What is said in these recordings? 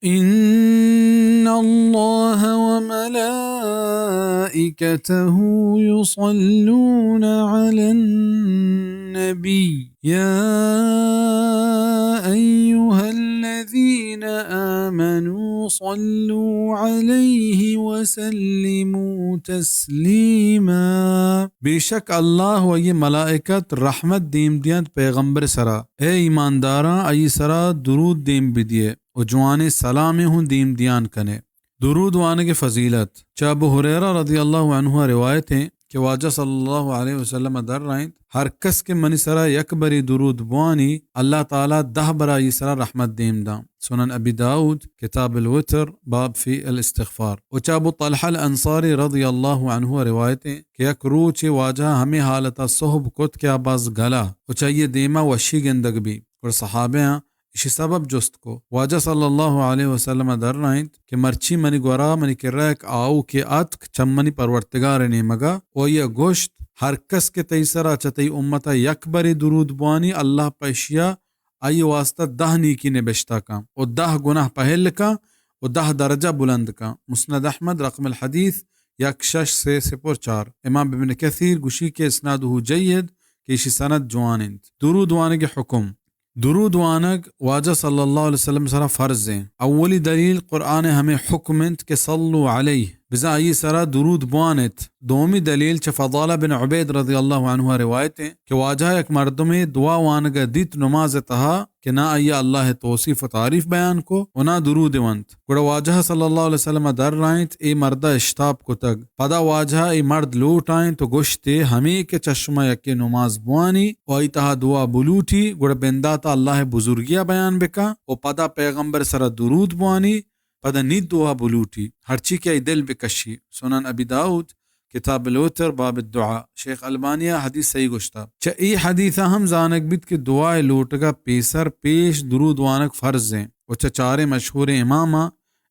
إن الله وملائكته يصلون على النبي، يا أيها الذين آمنوا صلوا عليه وسلموا تسليما۔ بے شک اللہ و آئی ملائکت رحمت دیم دیانت پیغمبر سرا۔ اے ایمانداراں، آئی سرا درود دیم بدیے و جوانیں سلامے ہوں دیم دیان کنے۔ درود وانگ فضیلت۔ چہ ابو ہریرہ رضی اللہ عنہ روایت ہیں کہ واجہ صلی اللہ علیہ وسلم در رائنت، ہر کس کہ منی سرا یک بری درود بوانی، اللہ تعالی دہ برا آئی سرا رحمت دیم داں۔ سنن ابی داؤد، کتاب الوتر، باب فی الاستغفار۔ و چہ ابو طلحہ الانصاری رضی اللہ عنہ روایت ہیں کہ یک روچے واجہ ہمیں حالتا صحب کت کہ آ باز گلا و چہ آئی دیما وشی گندگ بی۔ گڑا صحابیاں اشی سبب جست کو۔ واجہ صلی اللہ علیہ وسلم در رائنت کہ مرچی منی گورا منی کرا یک آؤکے اتک چہ منی پرورتگار نیمگا و آئی گوشت، ہر کس کہ تئی سرا چہ تئی امتا یک بری درود بوانی، اللہ پہ اشیا آئی واسطہ دہ نیکی نبشتہ کن و دہ گناہ پہل کن و دہ درجہ بلند کن۔ مسند احمد، رقم الحدیث یک شش سے صفر چار۔ امام ابن کثیر گوشی کہ اسنادہ جید، کہ اشی سند جوان انت۔ درود وانگ حکم۔ درود وانگ واجہ صلی اللہ علیہ وسلم سرا فرض ہیں۔ اولی دلیل قرآن ہمیں حکم انت کہ صلوا علیہ، بزاں آئی سرا درود بوانت۔ دومی دلیل چہ فضالہ بن عبید رضی اللہ عنہ روایت ہیں کہ واجہ یک مردمے دعا وانگ دیت نماز تہا کہ نہ آئی اللہ توصیف و تعریف بیان کو و نہ درود ونت۔ گڑا واجہ صلی اللہ علیہ وسلم در رائنت، اے مردا اشتاپ کتگ۔ پدا واجہ اے مرد لوٹائنت و گوشتے، ہمے کہ چہ شما یکے نماز بوانی و آئی تہا دعا بلوٹی، گڑا بنداتا اللہ بزرگیا بیان بکن و پدا پیغمبر سرا درود بوانی، پدا نی دعا بلوٹی، ہرچی کہ آئی دل بکشی۔ سنن ابی داؤد، کتاب الوتر، باب الدعاء۔ شیخ البانی حدیث صحیح گوشتا۔ چہ اے حدیثا ہم زانگ بیت کہ دعا لوٹگا پیسر پیش درود وانگ فرض ہیں و چہ چاریں مشہوریں اماما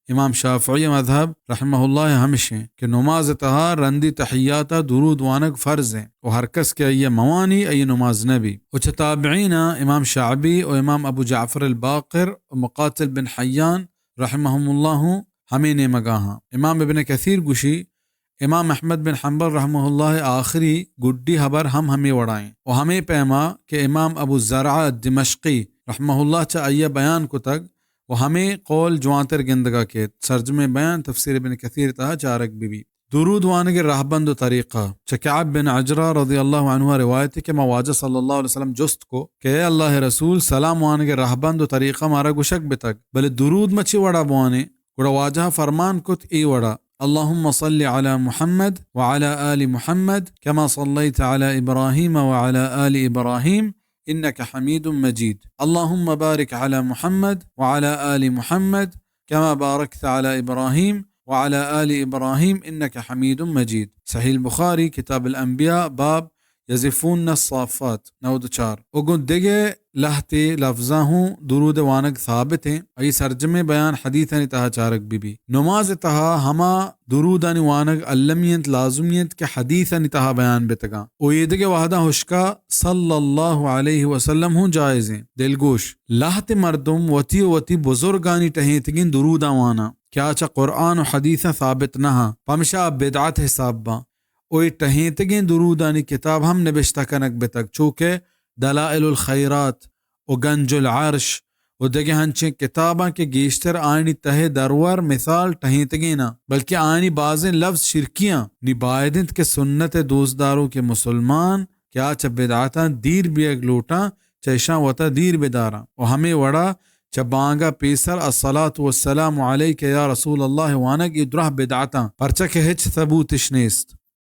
امام شافعی مذہب رحمہ اللہ ہمش ہیں کہ نماز تہا رندی تحیاتا درود وانگ فرض ہیں و ہر کس کہ آئی موانی آئی نماز نبی۔ و چہ تابعینا امام شعبی و امام ابو جعفر الباقر و مقاتل بن حیان رحمہم اللہ ہمے نیمگا ہاں۔ امام ابن کثیر گوشی، امام احمد بن حنبل رحمہ اللہ آخری گڈی ہبر ہم ہمے وڑائیں و ہمے پیما کہ امام ابو زرعہ دمشقی رحمہ اللہ چہ آئی بیان کتگ و ہمے قول جوانتر گندگا کیت۔ سرجمیں بیان تفسیر ابن کثیر تہا چارگ بہ بی۔ درود وانگ رہبند و طریقہ۔ چہ کعب بن عجرہ رضی اللہ عنہ روایت کہ ما واجہ صلی اللہ علیہ وسلم جست کو کہ اے اللہ رسول، سلام وانگ رہبند و طریقہ مارا گوشگ بتگ، بلے درود ما چی وڑا بوانیں؟ گڑا واجہ فرمان کت اے وڑا، اللهم صل على محمد وعلى آل محمد كما صليت على إبراهيم وعلى آل إبراهيم إنك حميد مجيد. اللهم بارك على محمد وعلى آل محمد كما باركت على إبراهيم وعلى آل إبراهيم إنك حميد مجيد. صحیح البخاری، کتاب الانبیاء، باب یزفون الصافات، نود و چار۔ و گوں دگہ لہتے لفظاں ہوں درود وانگ ثابت ہیں۔ آئی سرجمیں بیان حدیثانی تہا چارگ بہ بی۔ نماز تہا ہما درودانی وانگ المی انت، لازمی انت کہ حدیثانی تہا بیان بتگاں۔ و ایدگہ وہداں ہشکا صلی اللہ علیہ وسلم ہوں جائز ہیں۔ دلگوش، لہتے مردم وتی و وتی بزرگانی ٹہینتگیں دروداں واناں کہ آ چہ قرآن و حدیثاں ثابت نہ ہاں، پمشا آ بدعت حساب باں۔ و اے ٹہینتگیں درودانی کتاب ہم نبشتہ کنگ بتگ، چو کہ دلائل الخیرات و گنج العرش و دگہ انچیں کتاباں کہ گیشتر آیانی تہ درور مثال ٹہینتگیناں، بلکہ آیانی بازیں لفظ شرکیاں۔ نی باید انت کہ سنت دوستداروکیں مسلمان کہ آ چہ بدعتاں دیر بیگ لوٹاں، چہ اشاں وتا دیر بداراں۔ و ہمے وڑا چہ بانگا پیسر الصلاة والسلام علیک یا رسول اللہ وانگ اے دراہ بدعتاں، پرچا کہ ہچ ثبوتش نیست۔